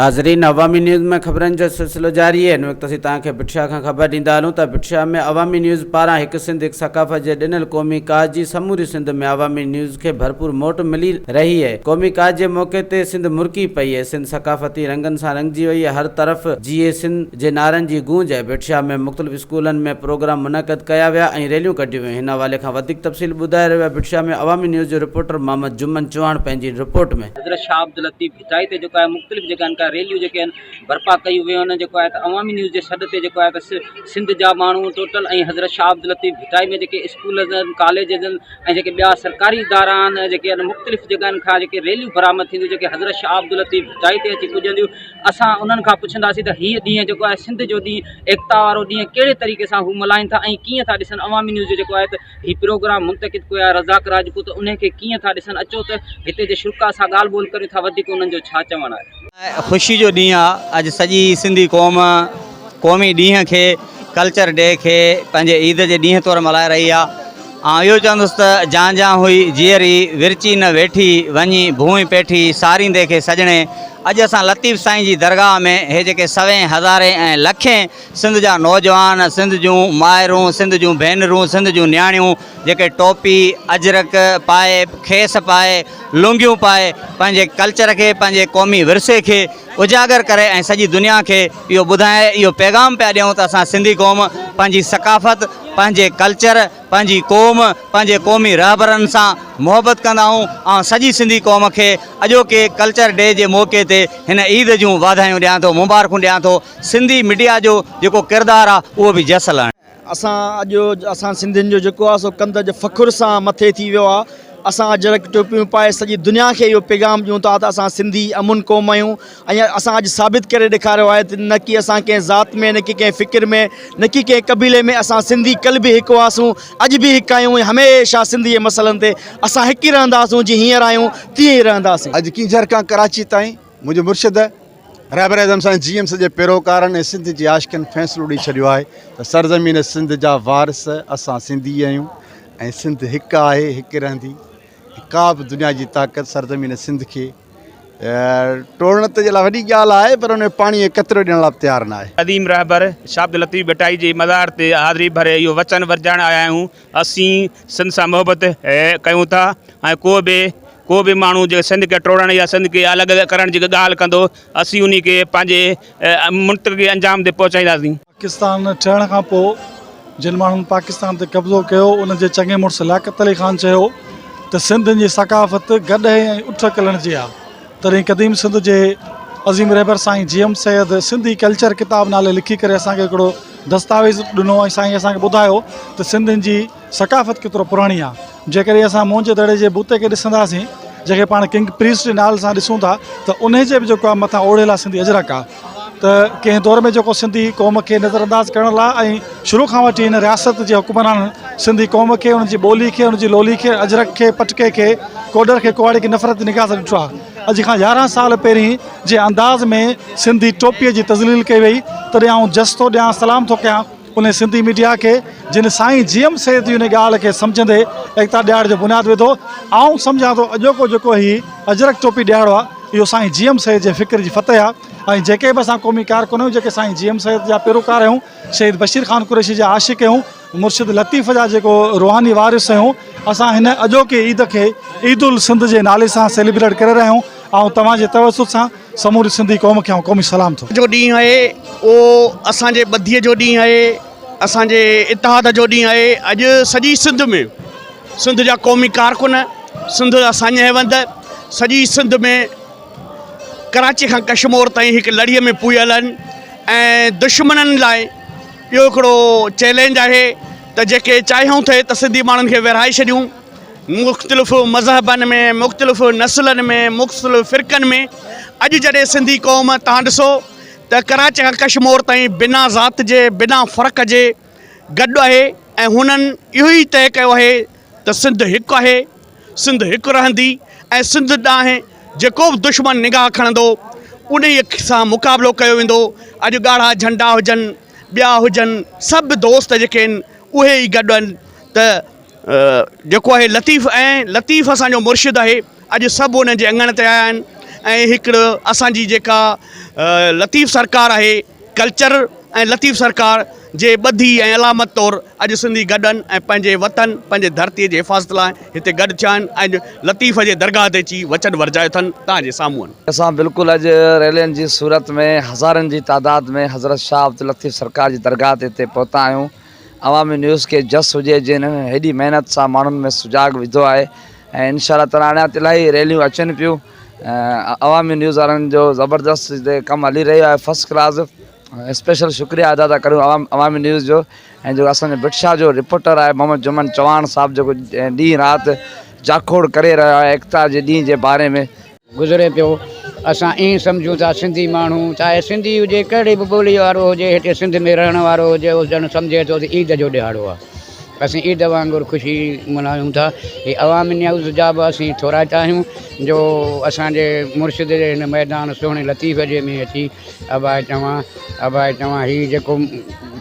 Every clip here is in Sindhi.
ناظرين عوامي نيوز ۾ خبرن جو سلسلو جاري آهي هن وقت اسين توهان کي ڀٽ شاهه کان خبر ڏيندا هلون ته ڀٽ شاهه ۾ عوامي نيوز پاران هڪ سنڌ هڪ ثقافت جي ڏنل قومي ڪاز جي سموري سنڌ ۾ عوامي نيوز کي ڀرپور موٽ ملي رهي اهي قومي ڪاز جي موقعي تي سنڌ مرڪي پئي اهي سنڌ ثقافتي رنگن سان رنگجي وئي اهي هر طرف جيئي سنڌ جي نعرن جي گونج اهي ڀٽ شاهه ۾ مختلف اسڪولن ۾ پروگرام منعقد ڪيا ويا ۽ ريليون ڪڍيون ويون هن حوالي کان وڌيڪ تفصيل ٻڌائي رهيو آهي ڀٽ شاهه ۾ عوامي نيوز جو رپورٽر محمد جمن چوهاڻ پنهنجي رپورٽ ۾. حضرت شاهه عبداللطيف ڀٽائي تي جيڪو آهي مختلف جڳهن کان ريليون جيڪي آهن برپا ڪيون ويون آهن جيڪو آهي ته عوامي نيوز جي سڏ تي جيڪو آهي ته سنڌ جا ماڻهو ٽوٽل ۽ حضرت شاهه عبداللطيف ڀٽائي ۾ جيڪي اسڪول آهن ڪاليج آهن ۽ جيڪي ٻيا سرڪاري ادارا آهن جيڪي آهن مختلف جڳهن کان جيڪي ريليون برآمد ٿينديون جيڪي حضرت شاهه عبداللطيف ڀٽائي تي اچي پڄنديون اسان انهن کان پڇنداسين ته هيء ڏينهن جيڪو آهي سنڌ جو ڏينهن ايڪتا وارو ڏينهن ڪهڙي طريقي سان هو ملهائين ٿا ۽ ڪيئن ٿا ڏسن عوامي نيوز جو جيڪو آهي ته هي پروگرام منتقد ڪيو آهي رزاق راجپوت انهي کي ڪيئن ٿا ڏسن اچو ته هتي جي شرڪاء سان ڳالهه ٻولهه ڪريون ٿا وڌيڪ انهن جو ڇا چوڻ آهي. خوشي جو ڏينهن آ اڄ سڄي سنڌي قوم قومي ڏينهن کي ڪلچر ڊي کي پنهنجي عيد جي ڏينهن طور ملهائي رهي آ آئون اهو چوندس ته جان جان هئي جيئري ورچي نه ويٺي وڃي ڀونء پيٺي ساريندي کي سڄڻي اڄ اسان لطيف سائين جي درگاهه ۾ هي جيڪي سوين هزارين ۽ لکين سنڌ جا نوجوان، سنڌ جون مائرون، سنڌ جون ڀينرون، سنڌ جون نياڻيون جيڪي ٽوپي، اجرڪ پائي، کيس پائي، لونگيون پائي پنهنجي ڪلچر کي، پنهنجي قومي ورثي کي اجاگر ڪري ۽ سڄي دنيا کي اهو ٻڌائي اهو پيغام پيا ڏيون ته اسان سنڌي قوم پنهنجي ثقافت، پنهنجي ڪلچر، پنهنجي قوم، پنهنجي قومي رهبرن سان محبت ڪندا آهيون. آئون سڄي سنڌي قوم کي اڄوڪي ڪلچر ڊي جي موقعي تي هن عيد جون واڌايون ڏيان ٿو، مبارڪون ڏيان ٿو. سنڌي ميڊيا جو جيڪو ڪردار آ اهو به جس لهڻي. اسان اڄ اسان سنڌين جو جيڪو آ سو ڪنڌ اڄ فخر سان مٿي ٿي ويو آ اسان اجرڪ ٽوپيون پائي سڄي دنيا کي اهو پيغام ڏيون ٿا ته اسان سنڌي امن قوم آهيون ۽ اسان اڄ ثابت ڪري ڏيکاريو آهي ته نه ڪي اسان ڪنهن ذات ۾ نه ڪي ڪنهن فڪر ۾ نه ڪي ڪنهن قبيلي ۾ اسان سنڌي ڪل به هڪ هئاسون اڄ به هڪ آهيون ۽ هميشه سنڌ جي مسئلن تي اسان هڪ ئي رهنداسون جيئن هينئر آهيون تيئن ئي رهنداسين. اڄ ڪينجهر کان ڪراچي تائين منهنجي مرشد رهبر اعظم سائين جي ايم سيد جي پيروڪارن ۽ سنڌ جي عاشقن فيصلو ڏئي ڇڏيو آهي ته سرزمين سنڌ جا وارث اسان سنڌي آهيون ۽ سنڌ هڪ آهي هڪ رهندي ڪا به دنيا جي طاقت سرزمين سنڌ کي ٽوڙڻ ته جي لاء وڏي ڳالهه آهي پر ان ۾ پاڻي جو قطرو ڏيڻ لاء به تيار نه آهي. قديم رهبر شاهه عبداللطيف ڀٽائي جي مزار تي حاضري ڀري اهو وچن ورجائڻ آيا آهيون اسين سنڌ سان محبت ڪيون ٿا ۽ ڪو به ڪو به ماڻهو جيڪو سنڌ کي ٽوڙڻ يا سنڌ کي الڳ ڪرڻ جي ڳالهه ڪندو اسين انهي کي پنهنجي منطقي انجام تي پهچائينداسين. پاڪستان ٺهڻ کان پوء جن ماڻهن پاڪستان تي قبضو ڪيو ان جي چڱي مڙس لياقت علي خان چيو ته سنڌين جي ثقافت گڏهه ۽ اٺ ڪلڻ جي آ تڏهن قديم سنڌ جي عظيم رهبر سائين جي ايم سيد سنڌي ڪلچر ڪتاب نالي لکي ڪري اسان کي هڪڙو دستاويز ڏنو ۽ سائين اسان کي ٻڌايو ته سنڌين جي ثقافت ڪيترو پراڻي آهي جيڪڏهن اسان موهن جي دڙي جي بوتي کي ڏسنداسين جنهن کي پاڻ ڪنگ پريسٽ جي نالي سان ڏسون ٿا ته انهي جي به جيڪو آهي مٿان اوڙهيل آهي سنڌي اجرڪ آهي ته ڪنهن دور ۾ جيڪو سنڌي قوم کي نظر انداز ڪرڻ لاء ۽ شروع کان وٺي هن رياست جي حڪمرانن سنڌي قوم کي ان جي ٻولي کي ان جي لولي کي اجرڪ کي پٽڪي کي ڪوڏر کي ڪهاڙي کي نفرت جي نگاهه سان ڏٺو آهي اڄ کان يارهن سال پهرين جنهن انداز ۾ سنڌي ٽوپيء جي تذليل ڪئي وئي تڏهن آئون جس ٿو ڏيان سلام ٿو ڪيان انهي سنڌي ميڊيا کي جن سائين جي ايم سيد جي انهي ڳالهه کي سمجهندي ايڪتا ڏهاڙي جو بنياد وڌو. آئون سمجهان ٿو اڄوڪو جيڪو هي اجرڪ ٽوپي ڏهاڙو آهي اهو سائين جي ايم سيد جي فڪر جي فتح آهي ۽ جيڪي به اسان قومي ڪارڪن آهيون جيڪي سائين جي ايم سيد جا پيروڪار آهيون شهيد بشير خان قريشي جا عاشق آهيون مرشد لطيف جا جيڪو روحاني وارث آهيون اسان هن اڄوڪي عيد کي عيد السنڌ جي نالي سان سيليبريٽ ڪري رهيا آهيون آئون توهان جي توسط سان سموري سنڌي قوم کي آئون قومي سلام ٿو. جو ڏينهن آهي اهو اسان جي ٻڌيء جو ڏينهن آهي اسان جي اتحاد جو ڏينهن آهي اڄ سڄي سنڌ ۾ سنڌ جا قومي ڪارڪن سنڌ جا ساڃاهه وند سڄي سنڌ ۾ ڪراچي کان ڪشمور تائين هڪ لڙيء ۾ پويل آهن ۽ دشمنن لاء اهو هڪڙو چئلينج آهي ته جيڪي چاهيون ٿي ته سنڌي ماڻهن کي ورهائي ڇڏيون مختلف مذهبن ۾ مختلف نسلن ۾ مختلف فرقن ۾ اڄ جڏهن سنڌي قوم تان ڏسو ته ڪراچي کان ڪشمور تائين بنا ذات جي بنا فرق جي گڏ آهي ۽ هنن اهو ئي طئي ڪيو آهي ته سنڌ هڪ آهي سنڌ هڪ رهندي ۽ سنڌ ڏانهن جيڪو به دشمن نگاهه کڻندو انهي سان مقابلو ڪيو ويندو اڄ ڳاڙها جهنڊا هجن ٻيا هجن سڀ دوست جيڪي آهن اهي ئي گڏ آهن ته جيڪو آهي لطيف ۽ لطيف اسان جو مرشد آهي اڄ سڀ ان جي اڱڻ تي آيا آهن ۽ هڪڙو اسان جي جيڪا لطيف سرڪار آهي ڪلچر ۽ لطيف سرڪار جي ٻڌي ۽ علامت طور اڄ سنڌي گڏ آهن ۽ پنهنجي وطن پنهنجي ڌرتي جي حفاظت لاء هتي گڏ ٿيا آهن ۽ لطيف جي درگاهه تي اچي وچن ورجايو اٿن توهان جي سامهون. اسان بلڪل اڄ ريلين جي صورت ۾ هزارن جي تعداد ۾ حضرت شاهه عبداللطيف سرڪار جي درگاهه تي هتي پهتا آهيون عوامي نيوز کي جس هجي جنهن هن هيڏي محنت سان ماڻهن ۾ سجاڳ وڌو آهي ۽ انشاء الله تعالي اڃا ته الاهي ريليون اچن پيون عوامي نيوز وارن جو زبردست هتي ڪم هلي رهيو آهي فرسٽ ڪلاس اسپيشل شڪريه ادا ٿا ڪريون عوامي نيوز جو ۽ جيڪو اسان جو ڀٽ شاهه جو رپورٽر آهي محمد جمن چوهاڻ صاحب جيڪو ڏينهن رات جاکوڙ ڪري رهيو آهي ايڪتا جي ڏينهن جي باري ۾. گذري پيو اسان ائين سمجهون ٿا سنڌي ماڻهو چاهي سنڌي هجي ڪهڙي به ٻولي وارو هجي هتي سنڌ ۾ رهڻ وارو هجي اهو ڄڻ سمجهي ٿو ته عيد جو ڏهاڙو آهي اسين عيد وانگر خوشي ملهايون ٿا هي عوامي نيوز جا به اسين ٿورائتا آهيون جو اسان جي مرشد جي هن ميدان سهڻي لطيف جي ۾ اچي ابا چوان ابا چوان هي جيڪو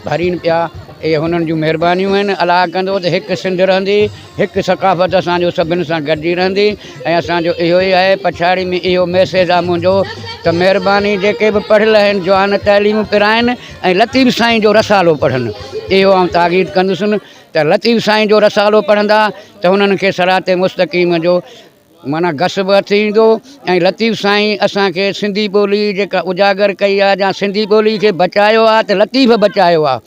ڀرين پيا اهي هنن جون مهربانيون آهن الله ڪندو ته هڪ سنڌ رهندي هڪ ثقافت اسان جو سڀن سان گڏجي رهندي ۽ اسان جو اهو ئي آهي پڇاڙي ۾ اهو ميسيج آهي منهنجو ته مهرباني جيڪي به پڙهيل آهن جوان تعليم پرائن ۽ لطيف سائين جو رسالو پڙهن اهو آئون تاڪيد ڪندس ته لطيف سائين جو رسالو پڙهندا ته هنن کي صراط مستقيم جو معنيٰ گس به هٿ ايندو ۽ لطيف سائين اسان کي سنڌي ٻولي جيڪا اجاگر ڪئي آهي يا سنڌي ٻولي کي بچايو آهي ته لطيف بچايو آهي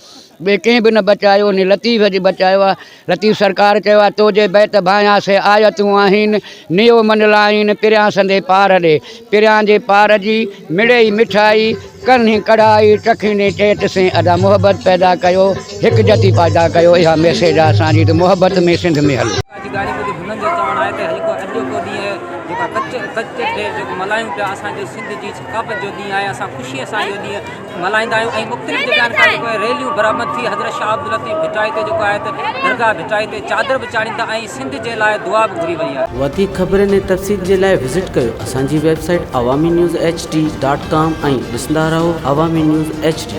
ٻئي ڪنهن به نه بچايو ني لطيف جي بچايو آهي لطيف سرڪار چيو آهي تو جي بيت ڀانيان سي آيتون آهين نيو من لائين پريان سندي پار ڏي پريان جي پار جي مڙئي مٺائي ڪنهن ڪڙهائي چکيندي چيت سين ادا محبت پيدا ڪيو هڪجهتي پيدا ڪيو اها ميسيج آ اسان جي ته محبت ۾ سنڌ ۾ هلو. جي ڳالهه ٻڌي هنن جو چوڻ آهي ته جيڪو اڄوڪو ڏينهن جيڪو ڪلچر ڊي جيڪو ملهايون پيا اسان جو سنڌ جي ثقافت جو ڏينهن آهي اسان خوشي سان اهو ڏينهن ملهائيندا آهيون ۽ مختلف جڳهن کان جيڪو آهي ريليون برآمد ٿي حضرت شاهه عبداللطيف ڀٽائي تي جيڪو آهي ته درگاهه ڀٽائي تي چادر به چاڙهيندا ۽ سنڌ جي لاء دعا به گهري وئي آهي. وڌيڪ خبرن ۽ تفصيل جي لاء وزٽ ڪيو اسان جي website Awami news H D dot com ۽ ڏسندا رهو عوامي نيوز ايڇ ڊي.